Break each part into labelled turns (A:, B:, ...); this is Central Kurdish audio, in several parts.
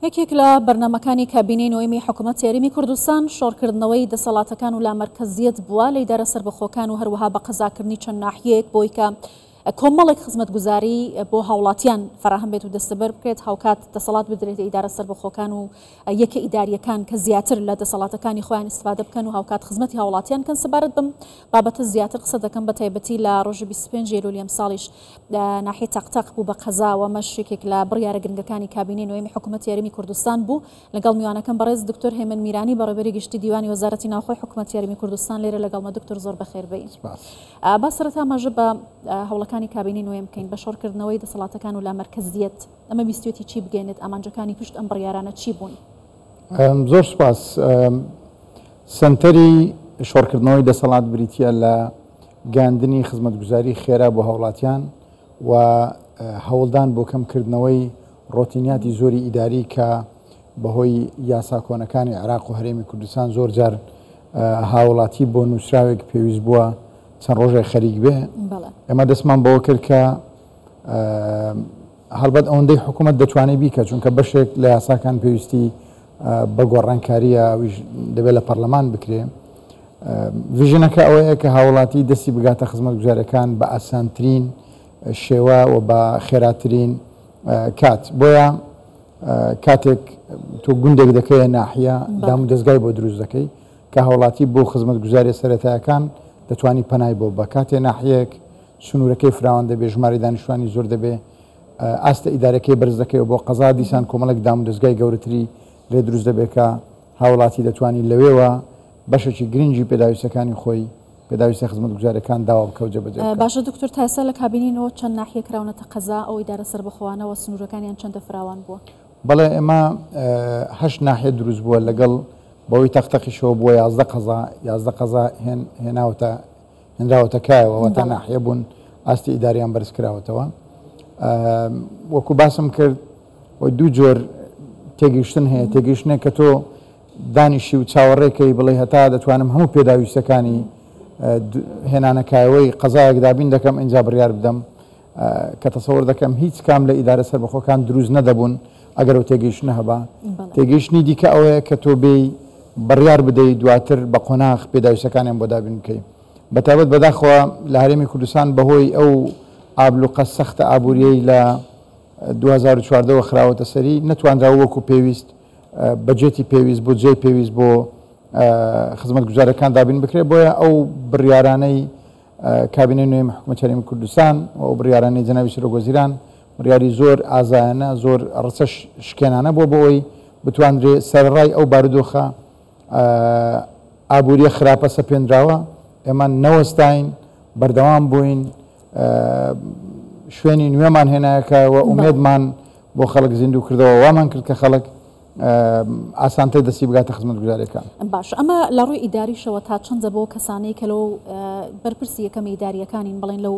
A: یەکێک لە بەرنامەکانی کابینەی نۆیەمی حکوومەتی هەرێمی کوردستان شۆڕکردنەوەی دەسەڵاتەکان و لامەرکەزیەت بووە لە ئیدارە سەربەخۆکان و هەروەها بە قەزاکردنی چەند ناحیەیەک بۆی کە کۆمەڵێک خزمەتگوزاری بۆ هاوڵاتیان فەراهەم بێت و دەستەبەر بکرێت، هاوکات دەسەڵات بدرێتە ئیدارە سەربەخۆکان و یەکە ئیدارییەکان کە زیاتر لە دەسەڵاتەکانی خۆیان ئیستفادە بکەن و هاوکات خزمەتی هاوڵاتیان بکەن. سەبارەت بەم بابەتە زیاتر قسە دەکەم، بە تایبەتی لە ڕۆژی 25 ئەیلولی ئەمساڵیش ناحیەی تەقتەق بوو بە قەزا و ئەمەش یەکێک لە بڕیارە گرنگەکانی کابینەی نۆیەمی حکوومەتی هەرێمی کوردستان بوو. لەگەڵ میوانەکەم بەڕێز دکتۆر هێمن میرانی بەڕێوەبەری گشتی دیوانی وەزارەتی ناوخۆی حکوومەتی هەرێمی کوردستان لێرە لەگەڵمە. دکتۆر زۆر بەخێربێی. با سەرەتا ئاماژە بە هەوڵەکانی کابینەی نۆیەم بکەین بە شۆڕکردنەوەی دەسەڵاتەکان و لامەرکەزییەت، ئەمە ویستویەتی چی بگەیەنێت، ئامانجەکانی پشت ئەم بڕیارانە چی بوون؟
B: زۆر سوپاس. سەنتەری شۆڕکردنەوەی دەسەڵات بریتییە لە گەیاندنی خزمەتگوزاری خێرا بۆ هاوڵاتیان و هەوڵدان بۆ کەمکردنەوەی ڕۆتینیاتی زۆری ئیداری کە بەهۆی یاسا کۆنەکانی عێراق و هەرێمی کوردستان زۆر جار هاوڵاتی بۆ نووسراوێک پێویست بووە چەند ڕۆژێک خەریک بێ. ئێمە دەستمان بەوە کرد کە هەڵبەت ئەوەندەی حکوومەت دەتوانێت بیکە، چونکە بەشێک لە یاساکان پێویستی بە گۆڕانکاریە، ئەویش دەبێت لە پەرلەمان بکرێ. ڤیژنەکە ئەوەیە کە هاوڵاتی دەستی بگاتە خزمەتگوزاریەکان بە ئاسانترین شێوە و بە خێراترین کات. بۆیە کاتێک تۆ گوندێک دەکەیە ناحیە، دام و دەستگای بۆ دروست دەکەی کە هاوڵاتی بۆ خزمەتگوزاریە سەرەتایەکان دەتوانی پەنای بۆ بە. کاتێ ناحیەیەک سنوورەکەی فراوان دەبێ، ژمارەی دانیشتوانی زۆر دەبێ، ئاستە ئیدارەکەی بەرز دەکەیەوە بۆ قەزا، دیسان کۆمەڵێک دام و دەستگای گەورەتری لێ دروست دەبێ کە هاوڵاتی دەتوانی لەوێوە بەشێکی گرنگی پێداویستەکانی خۆی، پێداویستە خزمەتگوزاریەکان داوا بکا و جێبەجێ بکا.
A: باشە دکتۆر تا ئێستا لە کابینەی نۆ چەند ناحیە کراونەتە قەزا، ئەو ئیدارە سەربەخۆانەوە سنوورەکانیان چەندە فراوان بووە؟
B: بەڵێ ئێمە هەشت ناحیە دروست بووە لەگەڵ بەوەی تەقتەقیشەوە بووە 11 قەزا، 11 قەزا هێن هێناوەتە هێنراوەتە کایەوە، واتە ناحیە بوون ئاستی ئیداریان بەرز کراوەتەوە. وەکو باسم کرد دوو جۆر تێگەیشتن هەیە، تێگەیشتنێک کە تۆ دانیشی و چاوەڕێکەی بڵێ هەتا دەتوانم هەموو پێداویستەکانی هێنانەکایەوەی قەزایەک دابین دەکەم ئینجا بڕیار بدەم، کە تەسەوەر دەکەم هیچ کام لە ئیدارە سەربەخۆکان دروست نەدەبوون ئەگەر ئەو تێگەیشتنە هەبا. تێگەیشتنی دیکە ئەوەیە کە تۆ بێی بڕیار بدەی دواتر بە قۆناغ پێداویستەکانیان بۆ دابین بکەی. بەتایبەت بەداخەوە لە هەرێمی کوردستان بەهۆی ئەو ئابلوقە سەختە ئابووریەی لە 2014 وە خراوەتە سەری نەتوانراوە وەکو پێویست بەجێتی پێویست بودجەی پێویست بۆ خزمەتگوزاریەکان دابین بکرێت. بۆیە ئەو بڕیارانەی کابینەی نوێی حکومەتی هەرێمی کوردستان و ئەو بڕیارانەی جەنابی سەرۆک وەزیران بڕیاری زۆر ئازایانە زۆر ڕچە شکێنانە بووە بۆ ئەوەی بتواندرێ سەرەڕای ئەو بارودۆخە ئابووریە خراپە سەپێنراوە ئێمە نەوەستاین بەردەوام بووین شوێنی نوێمان هێنایەکەوە ئومێدمان بۆ خەڵک زیندوو کردەوە وامان کرد کە خەڵک ئاسانتر دەستی بگاتە خزمەتگوزاریەکان.
A: باشە ئەمە لە ڕووی ئیداریشەوە تا چەندە بۆ کەسانەی کە لەو بەرپرسی یەکەمی ئیداریەکانین بڵێن لەو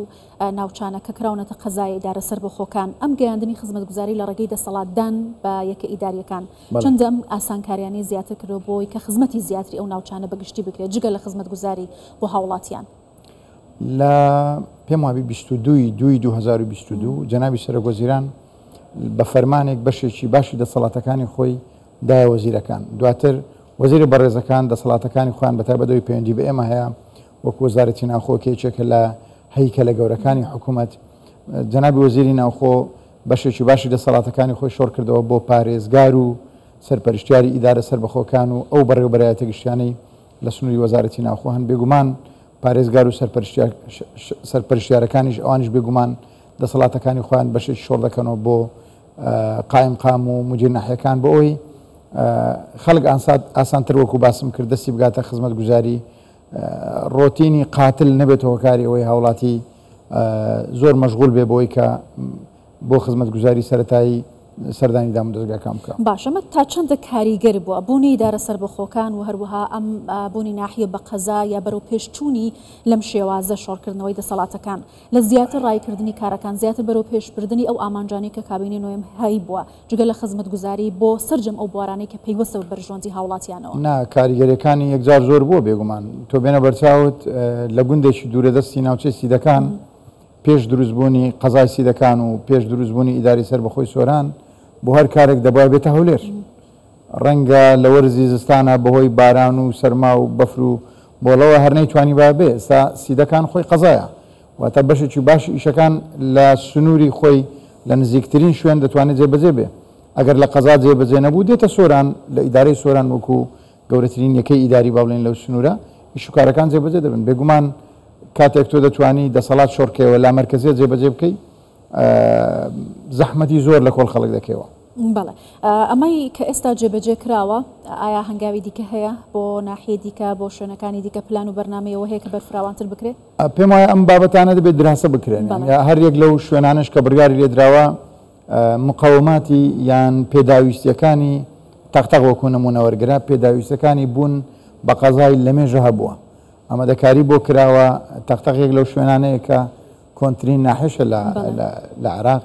A: ناوچانە کە کراونەتە قەزای ئیدارە سەربەخۆکان ئەم گەیاندنی خزمەتگوزاری لە ڕێگەی دەسەڵاتدان بە یەکە ئیداریەکان چەندە ئەم ئاسانکاریانەی زیاتر کردووە بۆی کە خزمەتی زیاتری ئەو ناوچانە بە گشتی بکرێت جگە لە خزمەتگوزاری بۆ هاوڵاتیان؟
B: لە پێم وابی 22 ی دووی 2022 جەنابی سەرۆک وەزیران بە فەرمانێک بەشێکی باشی دەسەڵاتەکانی خۆی دایە وەزیرەکان دواتر وەزیرە بەڕێزەکان دەسەڵاتەکانی خۆیان بەتایبەت ئەوەی پەیوەندی بە ئێمە هەیە وەکو وەزارەتی ناوخۆ کە یەکێکە لە هەیکەلە گەورەکانی حکوومەت جەنابی وەزیری ناوخۆ بەشێکی باشی دەسەڵاتەکانی خۆی شۆڕ کردەوە بۆ پارێزگار و سەرپەرشتیاری ئیدارە سەربەخۆکان و ئەو بەڕێوەبەرایەتە گشتیانەی لە سنووری وەزارەتی ناوخۆ هەن، بێگومان پارێزگار و سەرپەرشتیارەکانیش ئەوانیش بێگومان دەسەڵاتەکانی خۆیان بەشێکی شۆڕ دەکەنەوە بۆ قائیمقام و مدیر ناحیەکان بۆ ئەوەی خەڵک ئاسانتر وەکو باسم کرد دەستی بگاتە خزمەتگوزاری ڕۆتینی قاتل نەبێتە هۆکاری ئەوەی هاوڵاتی زۆر مەشغول بێ بۆی کە بۆ خزمەتگوزاری سەرەتایی سەردانی دامودەزگاکان بکا.
A: باشە ئەمە تا چەندە کاریگەر بووە بوونی ئیدارە سەربەخۆکان و هەروەها ئەم بوونی ناحیە بە قەزا یا بەرەو پێشچوونی لەم شێوازە شۆڕکردنەوەی دەسەڵاتەکان لە زیاتر ڕاییکردنی کارەکان زیاتر بەرەو پێشبردنی ئەو ئامانجانەی کە کابینەی نۆیەم هەیبووە جگە لە خزمەتگوزاری بۆ سەرجەم ئەو بوارانەی کە پەیوەستە بە بەرژوەندی هاوڵاتیانەوە؟
B: نا کاریگەریەکانی یەکجار زۆر بووە بێگومان تۆ بێنە بەرچاوت لە گوندێکی دوورەدەستی ناوچەی سیدەکان پێش دروستبوونی قەزای سیدەکان و پێش دروستبوونی ئیدارەی سەربەخۆی سۆران بۆ هەر کارێک دەبوایە بێتە هەولێر. ڕەنگە لە وەرزی زستانا بەهۆی باران و سەرما و بەفر و بۆڵەوە هەر نەیتوانیبا بێ، ئێستا سیدەکان خۆی قەزایە، واتە بەشێکی باشی ئیشەکان لە سنووری خۆی لە نزیکترین شوێن دەتوانێت جێبەجێ بێ. ئەگەر لە قەزا جێبەجێ نەبوو دێتە سۆران، لە ئیدارەی سۆران وەکوو گەورەترین یەکەی ئیداری با بڵێین لەو سنوورە ئیش و کارەکان جێبەجێ دەبن. بێگومان کاتێک تۆ دەتوانی دەسەڵات شۆڕکەیەوە لامەرکەزیەت جێبەجێ بکەی زەحمەتی زۆر لە کۆڵ خەڵک دەکەیەوە.
A: بەڵێ ئەمەی کە ئێستا جێبەجێ کراوە ئایا هەنگاوی دیکە هەیە بۆ ناحیەی دیکە بۆ شوێنەکانی دیکە پلان و بەرنامەی ئەوە هەیە کە بەرفراوانتر بکرێت؟
B: پێم وایە ئەم بابەتانە دەبێت دراسە بکرێن هەر یەک لەو شوێنانەش کە بڕیاری لێدراوە مقەوماتی یان پێداویستیەکانی تەق تەق وەکو نمونە وەرگرە پێداویستەکانی بوون بە قەزای لەمێژە هەبووە ئامادەکاری بۆ کراوە تەق تەق یەک لەو شوێنانەیە کە کۆنترین ناحێشە لە عێراق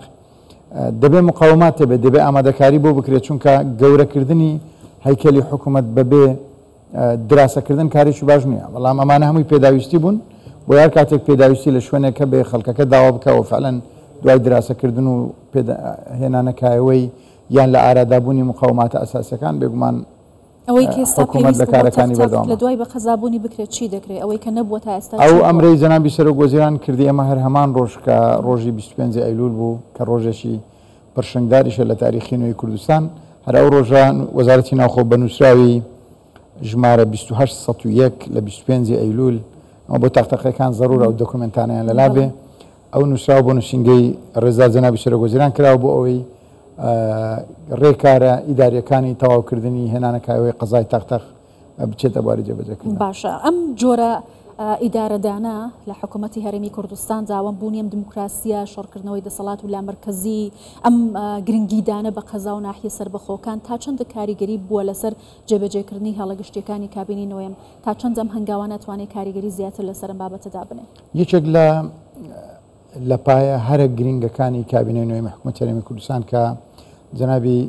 B: دەبێ مقاومات هەبێت دەبێ ئامادەکاری بۆ بکرێت چونکە گەورەکردنی هەیکەلی حکوومەت بەبێ دراسەکردن کارێکی باش نییە بەڵام ئەمانە هەمووی پێداویستی بوون بۆ هەر کاتێک پێداویستی لە شوێنێک هەبێ خەڵکەکە داوا بکە و فعلەن دوای دراسەکردن و هێنانەکایەوەی یان لە ئارادابوونی مقاوماتە ئەساسیەکان بێگومان
A: ئەوەی کە ئێستا
B: حکوومەت
A: پێویست
B: لە
A: بوو بۆ
B: کارەکانی
A: تەق تەق
B: بەردەوامە.
A: لە دوای بە قەزابوونی بکرێت چی دەکرێت؟ ئەوەی کە نەبووە تا ئێستا
B: ئەو
A: چی بووە؟
B: ئەمرەی جەنابی سەرۆک وەزیران کردی ئێمە هەر هەمان ڕۆژ کە ڕۆژی 25 ئەیلول بوو کە ڕۆژێکی پرشنگداریشە لە تاریخی نوێی کوردستان هەر ئەو ڕۆژە وەزارەتی ناوخۆ بە نووسراوی ژمارە 2801 لە 25 ئەیلول ئەمە بۆ تەقتەقەکان زەرورە ئەو دۆکۆمێنتانەیان لەلا بێ ئەو نووسراوە بۆ نووسینگەی ڕێزدار جەنابی سەرۆک وەزیران کراوە بۆ ئەوەی ڕێکارە ئیداریەکانی تەواوکردنی هێنانەکایەوەی قەزای تەقتەق بچێتە بواری جێبەجێکردن.
A: باشە ئەم جۆرە ئیدارەدانە لە حکوومەتی هەرێمی کوردستان داوەم بوونی ئەم دیموکراسیە، شۆڕکردنەوەی دەسەڵات و لامەرکەزی، ئەم گرنگیدانە بە قەزا و ناحیە سەربەخۆکان تا چەندە کاریگەری بووە لەسەر جێبەجێکردنی هێڵە گشتیەکانی کابینەی نۆیەم؟ تا چەند ئەم هەنگاوانە توانێت کاریگەری زیاتر لەسەر ئەم بابەتە دابنێ؟
B: یەکێک لە لە پایە هەرە گرینگەکانی کابینەی نۆیەمی حکوومەتی هەرێمی کوردستان کە جەنابی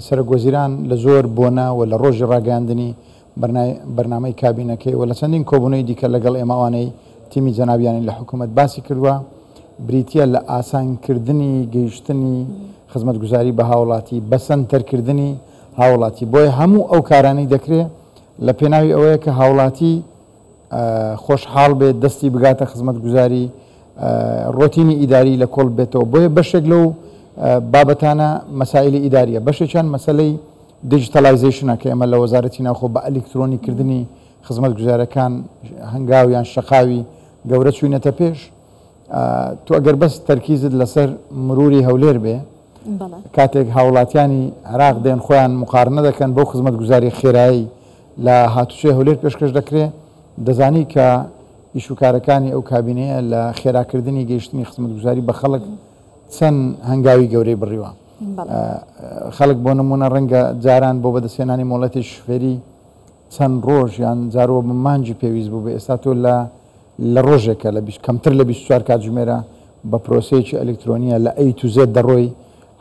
B: سەرۆک وەزیران لە زۆر بۆنە و لە ڕۆژی ڕاگەیاندنی بەرنامەی کابینەکەی و لە چەندین کۆبوونەوەی دیکە لەگەڵ ئێمە ئەوانەی تیمی جەنابیانی لە حکوومەت باسی کردووە بریتییە لە ئاسانکردنی گەیشتنی خزمەتگوزاری بە هاوڵاتی بەسەنتەرکردنی هاوڵاتی بۆیە هەموو ئەو کارانەی دەکرێ لە پێناوی ئەوەیە کە هاوڵاتی خۆشحاڵ بێت، دەستی بگاتە خزمەتگوزاری، ڕۆتینی ئیداری لە کۆڵ بێتەوە. بۆیە بەشێک لەو بابەتانە مەسائلی ئیداریە، بەشێکیان مەسەلەی دیجیتەلایزەیشنە کە ئێمە لە وەزارەتی ناوخۆ بە ئەلیکترۆنی کردنی خزمەتگوزاریەکان هەنگاو یان شەقاوی گەورە چووینەتە پێش. تۆ ئەگەر بەس تەرکیزت لەسەر مروری هەولێر بێ، کاتێک هاوڵاتیانی عێراق دێن خۆیان مقارنە دەکەن بەو خزمەتگوزاری خێرایی لە هاتوچۆی هەولێر پێشکەش دەکرێ، دەزانی کە ئیش و کارەکانی ئەو کابینەیە لە خێراکردنی گەیشتنی خزمەتگوزاری بە خەڵک چەند هەنگاوی گەورەی بڕیوە. خەڵک بۆ نموونە ڕەنگە جاران بۆ بەدەستهێنانی مۆڵەتی شوفێری چەند ڕۆژ یان جارۆ مانگی پێویست بوو بێ، ئێستا تۆ لە لە ڕۆژێکە لە کەمتر لە 24 کاتژمێرە بە پرۆسەیەکی ئەلکترۆنیە لە A to Z دەڕۆی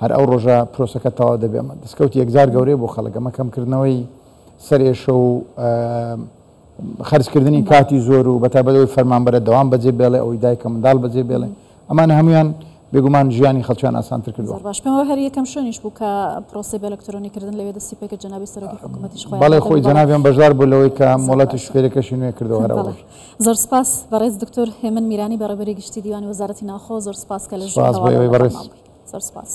B: هەر ئەو ڕۆژە پرۆسەکە تەواو دەبێ. ئەمە دەستکەوتی یەکجار گەورەیە بۆ خەڵک، ئەمە کەمکردنەوەی سەرئێشە و خەرجکردنی کاتی زۆر و بەتایبەت ئەوەی فەرمانبەرە دەوام بەجێ بێڵێ، ئەوەی دایکە منداڵ بەجێ بێڵێ، ئەمانە هەموویان بێگومان ژیانی خەڵکیان ئاسانتر کردووە.
A: زۆر باش، پێم وایە هەر یەکەم شوێنیش بوو کە پرۆسەی بە ئەلکترۆنیکردن لەوێ دەستی پێکرد، جەنابی سەرۆکی حکوومەتیش خۆیان
B: بەڵێ خۆی جەنابیان بەشدار بوو لەوەی کە مۆڵەتی شوفێرەکەشی نوێ کردەوە هەر ئەو ڕۆژ.
A: زۆر سپاس بەڕێز دکتۆر هێمن میرانی بەڕێوەبەری گشتی دیوانی وەزارەتی ناوخۆ، زۆر سپاس کە لە ژووری
B: سپاس بۆ
A: هەواڵەوە
B: ئێوەی بەڕێز.
A: لەگەڵمان بووی. زۆر سپاس.